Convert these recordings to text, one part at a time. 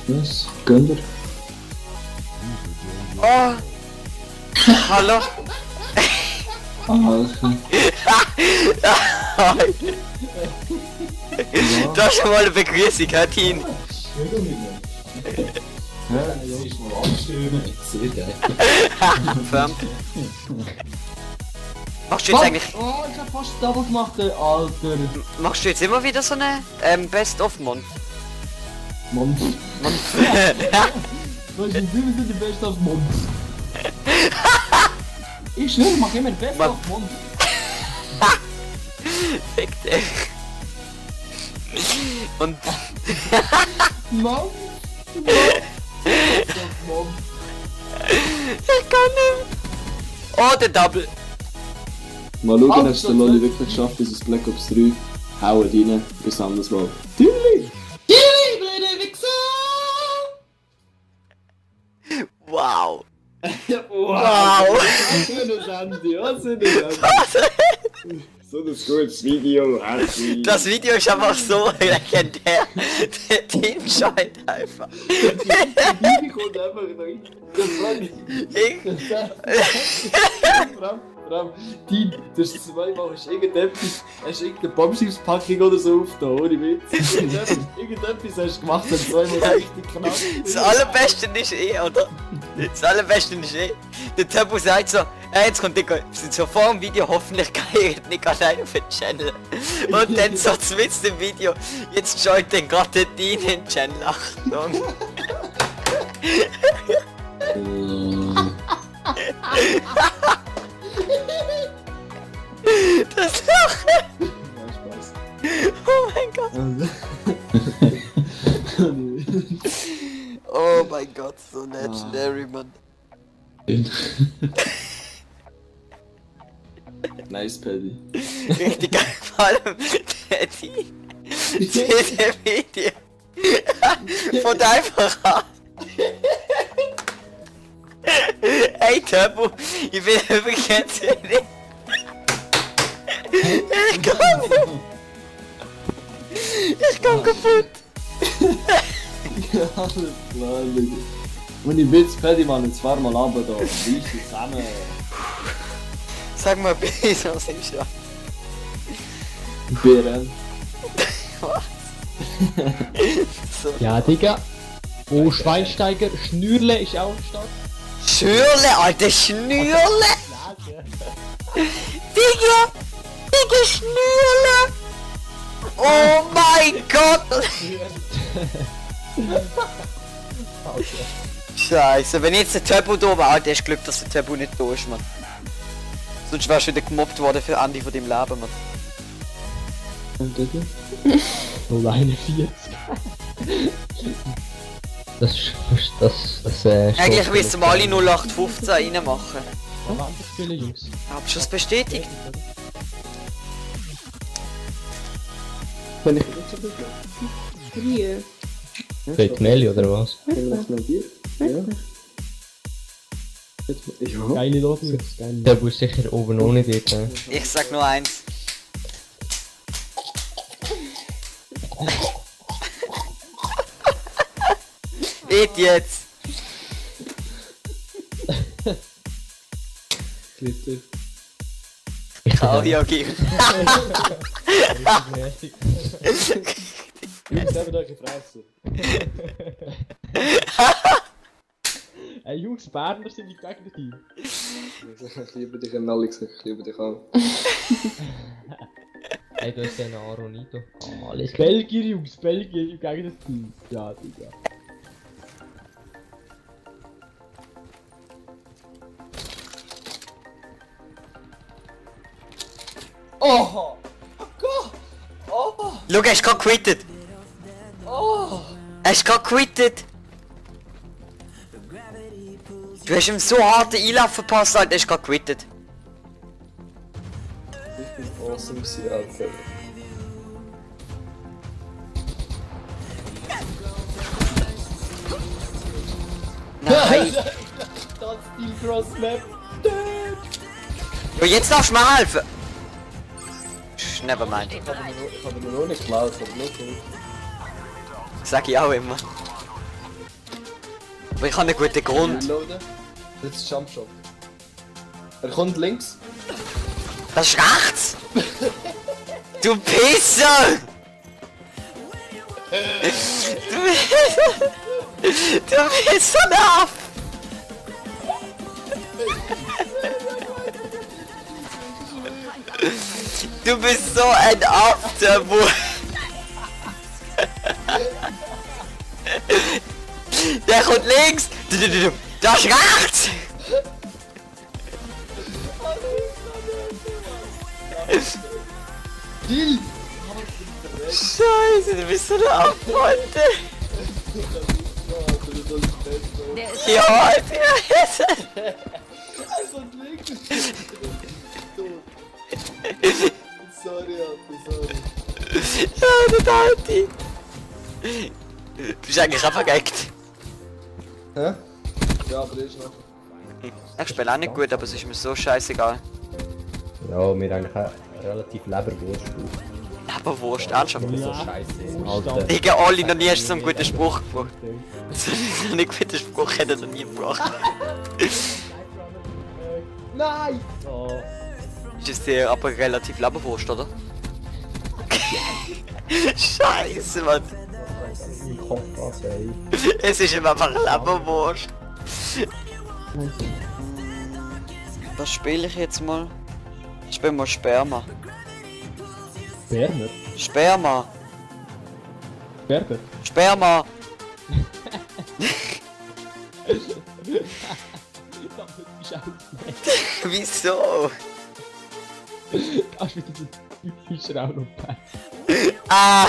Was? Gönn dir. Oh! Hallo? Ah, okay. Das ist schon mal eine Begrüßung, hä, Tin? Ja, das ist mal anstehen. Sehr geil. Verdammt. Machst du jetzt eigentlich... Oh, ich hab fast Double gemacht, Alter. Machst du jetzt immer wieder so eine Best-of-Mon? Mann. Mon. Was ist denn der Best of Mond? Ich schwöre, ich mach immer Best Mann. of Mond. Fick dich. Und... Mann. Best of Mond. Ich kann nicht. Oh, der Double. Mal schauen, ob es Alter, der Lolli wirklich geschafft, bis es Black Ops 3 hauen rein, bis anderes Mal. Tüdeli! Wow. Wow! Was für ein Handy, was für ein Handy! So ein gutes Video, Handy! Das Video ist einfach so legendär. Der Tin scheint einfach. Handy kommt einfach rein. Ich... Dean, du hast zweimal hast irgendeine Bombschiffspackung oder so aufgetan, ohne Witz. Irgendetwas hast du gemacht, hast zweimal richtig knapp. Das Allerbeste ist oder? Das Allerbeste ist der Tabu sagt so, jetzt kommt Nico, sind so vor dem Video, hoffentlich geht Nico allein auf den Channel. Und dann so zwitzt im Video, jetzt joint den gerade der Dean in den Channel, Achtung. Das Lachen! Ja, Spaß. Oh mein Gott! Oh mein Gott, so legendary, Mann. Nice, Paddy. Richtig geil, vor allem der Video von einfach an. Hey Turbo, ich will übrigens nicht. Ich komm nicht. Ich komm kaputt. Ja, alles klar, Digga. Und ich will's, Paddy, Mann, jetzt fahr mal runter da. Reiß dich zusammen. Sag mal bitte, was ist ja. Bären. Was? So. Ja, Digga. Oh, Schweinsteiger, Schnürle ist auch am Start. Schürle, Alter, Schnürle! Digga! Digga, Schnürle! Oh mein Gott! Scheiße, wenn jetzt der Turbo da war, Alter, hast Glück, dass der Turbo nicht da ist, Mann. Sonst wärst du wieder gemobbt worden für Andi von dem Leben, Mann. 041. Eigentlich müssen wir alle 0815 reinmachen. Viele Jungs. Habt ihr es bestätigt? Kann ich jetzt schon bitte? Hier. Fällt Nelly oder was? Können wir schnell Bier? Ja. Ja. Geile Loten. Der muss sicher oben ohne dir sein. Ich sag nur eins. Geht jetzt! Bitte. Audio geben. Jungs, haben da gefressen. Ey Jungs, Berner sind die Gegner. Ich liebe dich, Alex, ich liebe dich auch. Ey, da ist der Aronito. Alles Belgier, Jungs, Belgier gegen das Team. Ja, Digga. Oh! Gott! Oh! Schau, er ist gerade quittet. Oh! Er ist gerade quittet. Du hast ihm so hart den Einlauf verpasst, Alter, er ist gerade quittet. Richtig awesome gewesen, Alter. Nein! Das Steel Cross Map! Ja, jetzt darfst du mir helfen! Nevermind. Ich habe mir noch nicht geklaut, aber nicht gut. Sag ich auch immer. Aber ich habe einen guten Grund. Reloaden. Das ist Jump Shot. Er kommt links. Das ist rechts! Du Pisser! Du bist so ein Aff! Du bist so ein Aff, Tempo! Der kommt links! Das ist rechts! Kill! Scheiße, du bist so ein Aff, Freunde! Ja, Alter! Er kommt links. Sorry, Alter, sorry. Ja, der Alti! Du bist eigentlich auch vergeckt. Hä? Ja, aber ist noch. Ich spiele auch nicht gut, aber es ist mir so scheißegal. Ja, wir haben eigentlich einen relativ Leberwurst. Aber Wurst, ernsthaft. So scheiße. Alter. Digga, Oli, noch nie hast du so einen guten Spruch gebracht. So einen guten Spruch hätte er noch nie gebracht. Nein! Oh. Ist es dir aber relativ Leberwurst, oder? Scheiße, Mann. Mein Kopf, was, ey. Es ist ihm einfach Leberwurst. Was spiele ich jetzt mal? Ich spiele mal Sperma. Berner? Sperma! Berber? Sperma! Wieso? Kannst du wieder so typisch Rauchopär? Ah!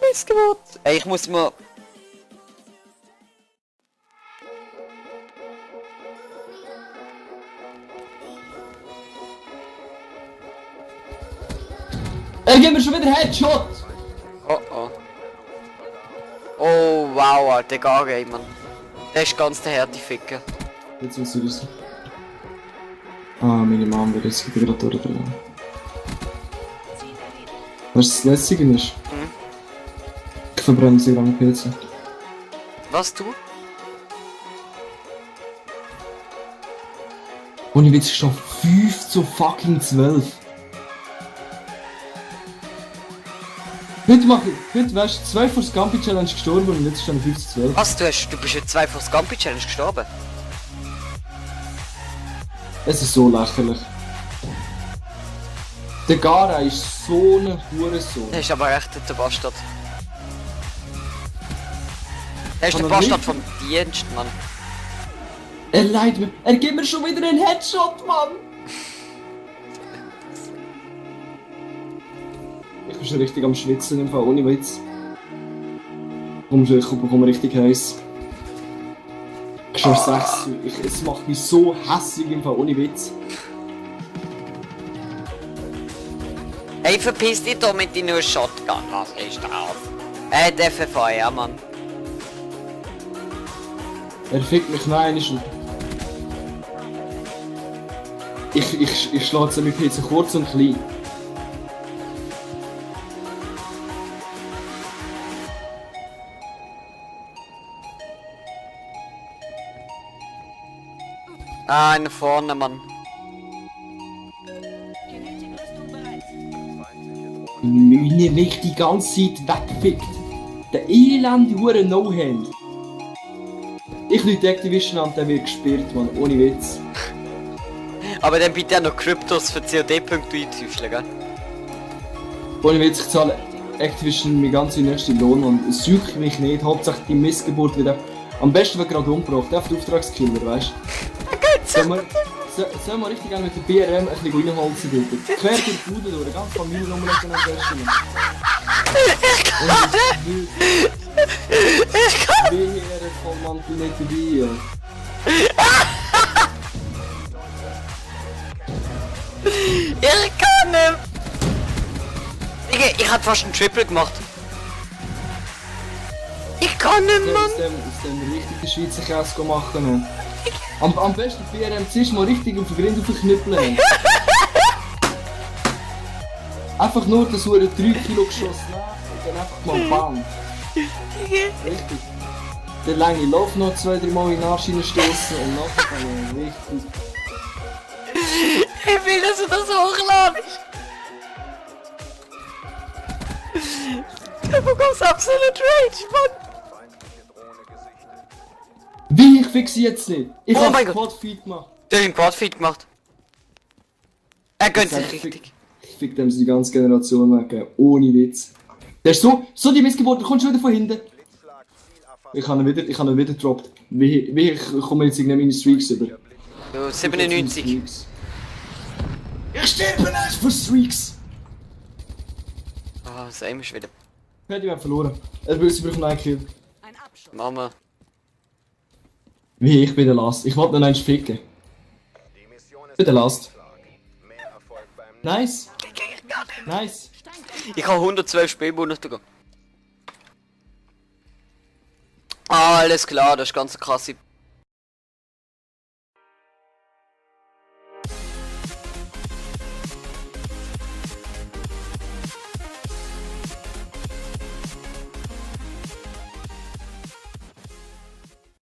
Missgeburt! Ey, ich muss mal... Er gibt mir schon wieder Headshot! Oh oh. Oh wow, Alter, gar nicht, Mann. Der ist ganz der harte Ficker. Jetzt muss ich das. Ah, meine Mom wird jetzt gerade durchdrehen. Weißt du, was das Lässige ist? Ich verbrenne sie am PC. Was du? Und ich bin jetzt schon 5 zu fucking 12. Heute wärst du 2 vor Scampi Challenge gestorben und jetzt schon 5 zu 12. Was, du bist jetzt 2 vor Scampi Challenge gestorben? Es ist so lächerlich. Der Gara ist so ein Hurensohn. Der ist aber echt der Bastard. Der ist Kann der er Bastard nicht? vom Dienst, Mann. Er leidet mir. Er gibt mir schon wieder einen Headshot, Mann! Ich bin schon richtig am Schwitzen im Fall, ohne Witz. Ich bekomme richtig heiß. Schon 6. Es macht mich so hässlich im Fall, ohne Witz. Hey, verpiss dich doch mit deiner Shotgun, was ist drauf? Der FFA, ja, Mann. Er fickt mich nein, ist Ich schlage jetzt mit PC kurz und klein. Ah, einer vorne, Mann. Meine mich die ganze Zeit wegfickt. Der elende hure No-Hand. Ich lüte Activision an, der wird gesperrt, Mann, ohne Witz. Aber dann bitte auch noch Kryptos für COD-Punkte einzüchteln, gell? Ohne Witz, ich zahle Activision meinen ganzen nächsten Lohn und es juckt mich nicht. Hauptsächlich die Missgeburt wieder. Am besten wird gerade umgebracht, der Auftragskiller, weißt du? Sollen wir richtig gerne mit der BRM ein bisschen reinholzen dort? Quer durch die Bude durch, ganz Familiennummer am besten. Ich kann nicht! Wie er Vollmantel nicht dabei. Ich kann nicht! Digga, ich hab fast einen Triple gemacht. Ich kann nicht, Mann! Aus dem richtig den Schweizer Käse machen. Am besten BRM zuerst mal richtig auf den Grind aufknüppeln. Einfach nur das hure 3 Kilo geschossen und dann einfach mal bam. Richtig. Der lange Lauf noch 2-3 Mal in den Arsch stoßen und nachher kann ich richtig. Ich will, dass du das hochladest. Du bekommst absolut Rage, Mann. Wie? Ich fix sie jetzt nicht. Ich Oh hab mein Gott. Quad-Feed gemacht. Du hast einen Quadfeed gemacht. Er gönnt Ich sag, sich richtig. Ich fick dem die ganze Generation weg. Ohne Witz. Der ist so die Missgeburt, der kommt schon wieder von hinten. Ich habe ihn wieder gedroppt. Wie ich komme jetzt irgendwie meine Streaks über. Du, 97. Streaks. Ich sterbe nicht für Streaks! Ah, das Aim ist wieder. Wir haben verloren. Er will sie brauchen einen Kill. Mama. Wie, ich bin der Last. Ich wollte noch einen ficken. Ich bin der Last. Nice. Nice. Ich habe 112 Spielbonus bekommen. Ah, alles klar, das ist ganz krass.